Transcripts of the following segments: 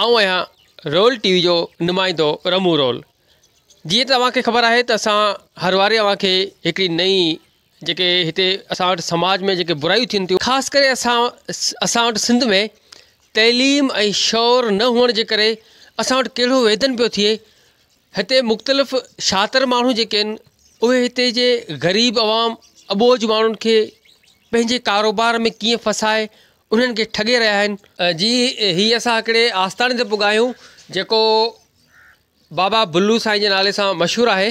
آئون آهيان رول ٽي وي جو نمائندو رمون رول. جيئن ته اوهان کي خبر آهي ته اسان هر واري اوهان کي هڪڙي نئين جيڪي هتي اسان وٽ سماج ۾ جيڪي برايون ٿين ٿيون خاص ڪري اسان اسان وٽ سنڌ ۾ تعليم ۽ شعور نه هئڻ جي ڪري اسان وٽ ڪهڙو ويڌن پيو ٿئي هتي مختلف شاطر ماڻهو جيڪي آهن اهي هتي جي غريب عوام اٻوجهه ماڻهن کي پنهنجي ڪاروبار ۾ ڪيئن ڦسائي انهن کي ٺڳي رهيا آهن. جي هي اسان هڪڙي آستاني تي پڳا آهيون جيڪو بابا بلو سائين جي نالي سان مشهور آهي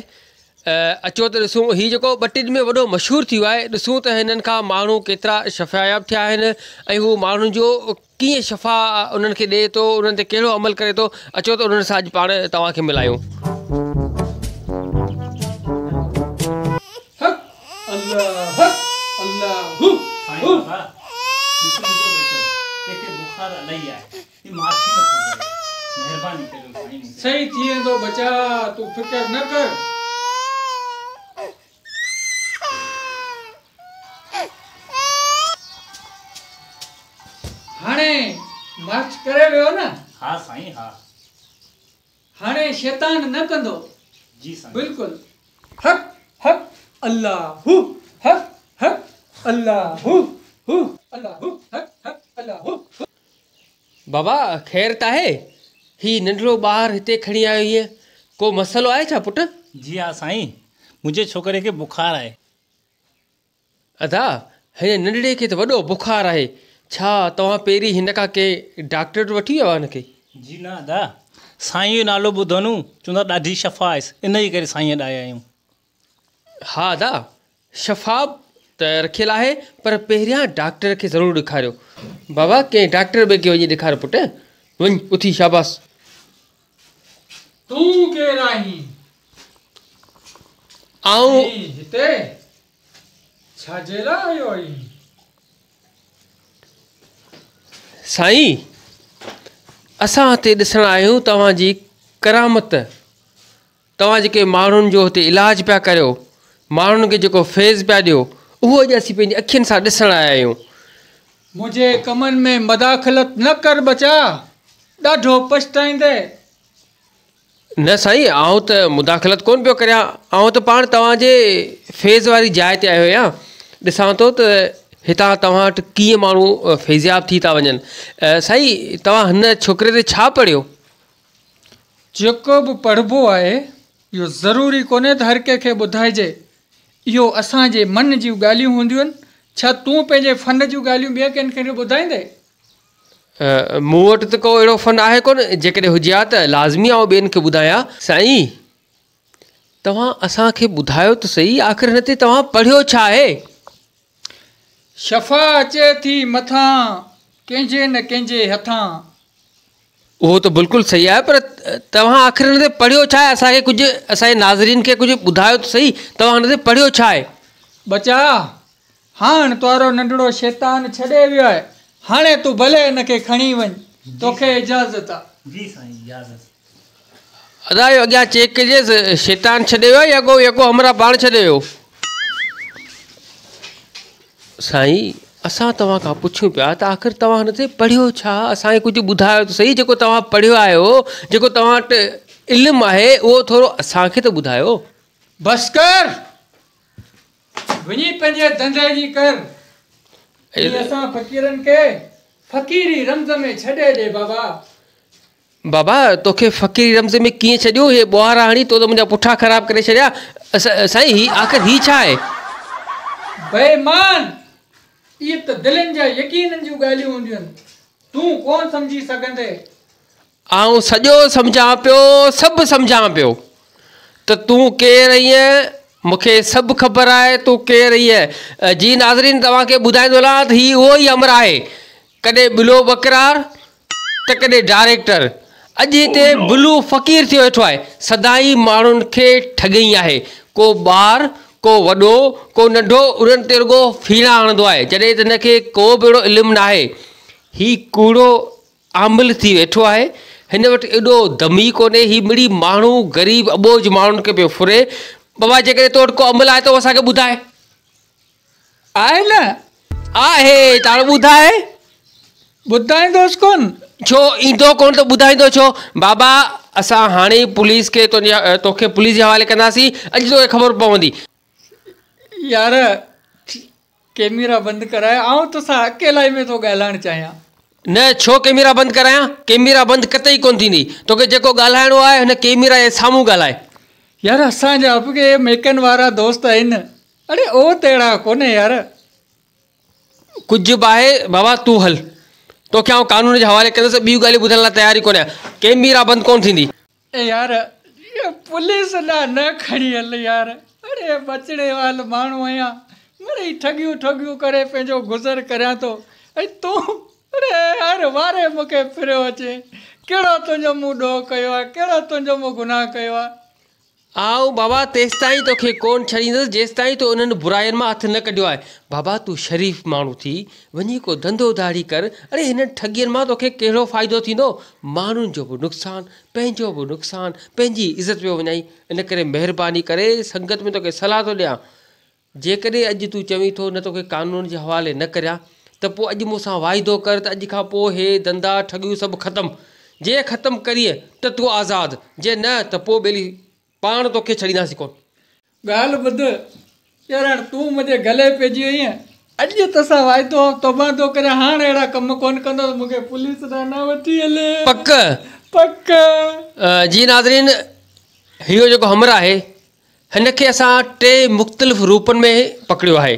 اچو ته ڏسون هي جيڪو ٻه ٽي ڏينهن ۾ وڏو مشهور ٿي ويو آهي ڏسون ته هنن کان ماڻهو ڪيترا شفاياب ٿيا آهن ۽ هو ماڻهن جو ڪيئن شفا انهن کي ڏئي ٿو انهن تي ڪهڙو عمل ڪري ٿو اچو ته انهن سان اڄ پاڻ توهان کي ملايون. حق الله حق الله هو سائين هو. بابا ڏس منهنجو ٻچو تنهن کي بخار الائي آهي هي ماٺ ئي نٿو ڪري مهرباني ڪريو سائين مون کي. صحيح ٿي ويندو ٻچا تون فڪر نه ڪر. هاڻي ماٺ ڪري ويو نه. ها سائين ها. هاڻي شيطان نه ڪندو. جي سائين. بلڪل. حق حق الله هو حق حق الله هو هو الله هو حق حق الله هو هو. بابا خير ته آهي؟ هي ننڍڙو ٻار هتي کڻي آيو آهين، ڪو مسئلو آهي ڇا پٽ؟ جي ها سائين، منهنجي ڇوڪري کي بخار آهي. ادا، هن ننڍڙي کي ته وڏو بخار آهي، ڇا توهان پهرين هن کان ڪنهن ڊاڪٽر وٽ وٺي ويا هن کي؟ جي نه ادا، سائين جو نالو ٻڌو نون، چوندا ڏاڍي شفا آهيس، انهيء ڪري سائينء ڏي آيا آهيون. ها ادا، شفا ته رکيل آهي، پر پهريان ڊاڪٽر کي ضرور ڏيکاريو. بابا، ڪنهن ڊاڪٽر ٻئي کي وڃي ڏيکار پٽ، وڃ اٿي شاباس. تون ڪير آهين؟ آئون. ۽ هتي ڇا جي لاء آيو آهين؟ سائين، اسان هتي ڏسڻ آيا آهيون توهان جي ڪرامت. توهان جيڪي ماڻهن جو هتي علاج پيا ڪريو، ماڻهن کي جيڪو فيض پيا ڏيو، اهو اڄ اسين پنهنجي اکين سان ڏسڻ آيا آهيون. منهنجي ڪمن ۾ مداخلت نه ڪر ٻچا، ڏاڍو پڇتائيندين. نه سائين، آئون ته مداخلت ڪونه پيو ڪريان، آئون ته پاڻ توهان جي فيض واري جاء تي آيو آهيان، ڏسان ٿو ته هتان توهان وٽ ڪيئن ماڻهو فيضياب ٿي ٿا وڃن. سائين، توهان هن ڇوڪري تي ڇا پڙهيو؟ جيڪو به پڙهبو آهي، اهو ضروري ڪونهي ته هر ڪنهن کي ٻڌائجي. اهو اسان جي من جون ڳالهيون هونديون آهن. ڇا تون پنهنجي فن جون ڳالهيون ٻئي ڪنهن کي ٻڌائيندين؟ مون وٽ ته ڪو اهڙو فن آهي ڪونه، جيڪڏهن هجي ها ته لازمي آئون ٻين کي ٻڌايان ها. سائين! توهان اسان کي ٻڌايو ته سهي، آخر هن تي توهان پڙهيو ڇا آهي؟ شفا اچي ٿي مٿان، ڪنهن جي نه ڪنهن جي هٿان. اهو ته بلڪل صحيح آهي پر توهان آخر هن تي پڙهيو ڇا آهي؟ اسان کي ڪجهه اسان جي ناظرين کي ڪجهه ٻڌايو ته سهي، توهان هن تي پڙهيو ڇا آهي؟ ٻچا! هاڻ توارو ننڍڙو شيطان ڇڏي ويو آهي، هاڻي تون ڀلي هن کي کڻي وڃ، توکي اجازت آ. جي سائين اجازت. ادا اهو اڳيان چيڪ ڪجيس شيطان ڇڏي ويو آهي يا ڪو يڪو همراهه پاڻ ڇڏي ويو. سائين اسان توهان کان پڇون پيا ته آخر توهان هن تي پڙهيو ڇا اسان کي ڪجهه ٻڌايو ته سهي جيڪو توهان پڙهيو آهيو جيڪو توهان وٽ علم آهي اهو ٿورو اسان کي ته ٻڌايو. بس ڪر! وڃي پنهنجي ڌنڌي جي ڪر. هي اسان فقيرن کي فقيري رمز ۾ ڇڏي ڏي بابا. بابا توکي فقيري رمز ۾ ڪيئن ڇڏيون هي ٻوهارا هڻي تو ته منهنجا پٺا خراب ڪري ڇڏيا. سائين هي آخر هي ڇا آهي؟ بي ايمان! اهي ته دلين جا يقينن جون ڳالهيون هونديون آهن. تون ڪونه سمجهي سگهندين. آئون سڄو سمجهان پيو، سڀ سمجهان پيو ته تون ڪير آهين، مون کي سڀ خبر آهي تون ڪير آهين. جي ناظرين توهان کي ٻڌائيندو هلان ته هي اهو ئي همراهه آهي، ڪڏهن بلو ٻڪرار ته ڪڏهن ڊائريڪٽر، اڄ هتي بلو فقير ٿيو ويٺو آهي، سدائين ماڻهن کي ٺڳئي آهي، ڪو ٻار، ڪو وڏو، ڪو ننڍو انهن تي رڳو ڦيڻا هڻندو آهي، جڏهن ته هن کي ڪو به اهڙو علم ناهي، هي ڪوڙو عامل ٿي ويٺو آهي، هن وٽ ايڏو دم ئي ڪونهي، هي مڙئي ماڻهو غريب اٻوجهه ماڻهن کي پيو ڦري، بابا جيڪڏهن تو وٽ ڪو عمل آهي ته اهو اسان کي ٻڌاء. آهي نه؟ آهي ته هاڻي ٻڌاء. ٻڌائيندوس ڪونه، ڇو ايندو ڪونه ته ٻڌائيندو ڇو؟ بابا اسان هاڻي ئي پوليس کي تنهنجي توکي پوليس جي حوالي ڪنداسين اڄ توکي خبر پوندي. يار ڪيميرا بند ڪراء آئون توسان اڪيلائي ۾ ٿو ڳالهائڻ چاهيان. نه ڇو ڪيميرا بند ڪرايان؟ ڪيميرا بند قطعي ڪونه ٿيندي. توکي جيڪو ڳالهائڻو آهي هن ڪيميرا جي سامهون ڳالهاء. يار اسان جا به ڪي ميڪن وارا دوست آهن. اڙي او ته اهڙا ڪونهي يار. ڪجهه به آهي بابا تون هل. توکي آئون قانون جي حوالي ڪندس ٻيون ڳالهيون ٻڌڻ لاء تيار ئي ڪونه آهيان. ڪيميرا بند ڪونه ٿيندي. اي يار اهو پوليس ڏانهن نه کڻي هل يار. اڙي ٻچڙي وال ماڻهو آهيان. مڙئي ٺڳيون ٺڳيون ڪري پنهنجو گذر ڪريان ٿو ۽ تون اڙي هر واري مون کي ڦريو اچين. ڪهڙو تنهنجو مون ڏوهه ڪيو آهي، ڪهڙو تنهنجو مون گناهه ڪيو آهي. آئون بابا تيستائين توکي ڪونه ڇڏيندس جيستائين تو انهن براين مان هٿ نه ڪڍيو آهي. بابا تون شريف ماڻهو ٿي وڃي ڪو ڌنڌو ڌاڙي ڪر. اڙي هنن ٺڳين مان توکي ڪهڙو فائدو ٿيندو؟ ماڻهن جو به نقصان، پنهنجو به نقصان، پنهنجي عزت پيو وڃائين. ان ڪري مهرباني ڪري سنگت ۾ توکي صلاح ٿو ڏيان. جيڪڏهن اڄ تون چوين ٿو نه توکي قانون جي حوالي نه ڪريان ته پوء اڄ مون سان واعدو ڪر ته اڄ کان پوء هي ڌنڌا ٺڳيون سڀ ختم. جي ختم ڪرين ته تون آزاد، جي نه ته پوء ٻيلي پاڻ توکي ڇڏينداسين ڪونه. ڳالهه ٻڌ يار هاڻ تون منهنجي گلي پئجي وئين. اڄ توسان واعدو توبه ٿو ڪريان هاڻ اهڙا ڪم ڪونه ڪندس مون کي پوليس ڏانهن نه وٺي هل. پڪ؟ پڪ. جي ناظرين هيء جيڪو همراهه آهي هن کي اسان ٽي مختلف روپن ۾ پڪڙيو آهي.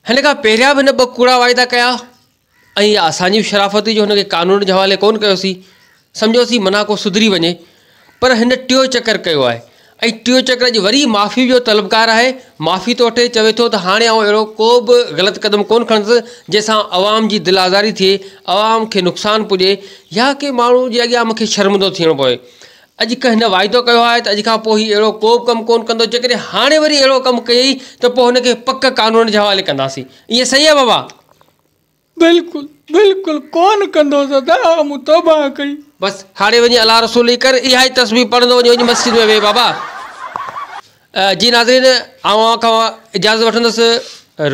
هن کان پهريان به هن ٻه ڪوڙا واعدا ڪيا ۽ اها اسان جي به شرافت هئي جو هن کي قانون جي حوالي ڪونه ڪيوسين. سمجهيوسين منا ڪو سڌري وڃي پر هن ٽيون چڪر ڪيو آهي ۽ ٽيون چڪر اڄ وري معافي جو طلبگار آهي. معافي ٿو وٺي چوي ٿو ته هاڻي آئون اهڙو ڪو به غلط قدم ڪونه کڻندس جنهن سان عوام جي دل آزاري ٿئي، عوام کي نقصان پڄي يا ڪنهن ماڻهو جي اڳيان مون کي شرمندو ٿيڻو پوي. اڄ هن واعدو ڪيو آهي ته اڄ کان پوء هي اهڙو ڪو به ڪم ڪونه ڪندو، جيڪڏهن هاڻي وري اهڙو ڪم ڪيائين ته پوء هن کي پڪ قانون جي حوالي ڪنداسين. ائين صحيح آهي بابا؟ بلڪل بلڪل ڪونه ڪندو دادا مون توبه ڪئي. بس هاڻي وڃي الله رسول جي ڪر اها ئي تسبيح پڙهندو وڃي وڃي مسجد ۾ ويهه بابا. جي ناظرين آئون اوهان کان اجازت وٺندس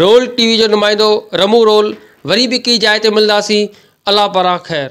رول ٽي وي جو نمائندو رمو رول وري به ڪنهن جاء تي ملنداسين الله پاران خير.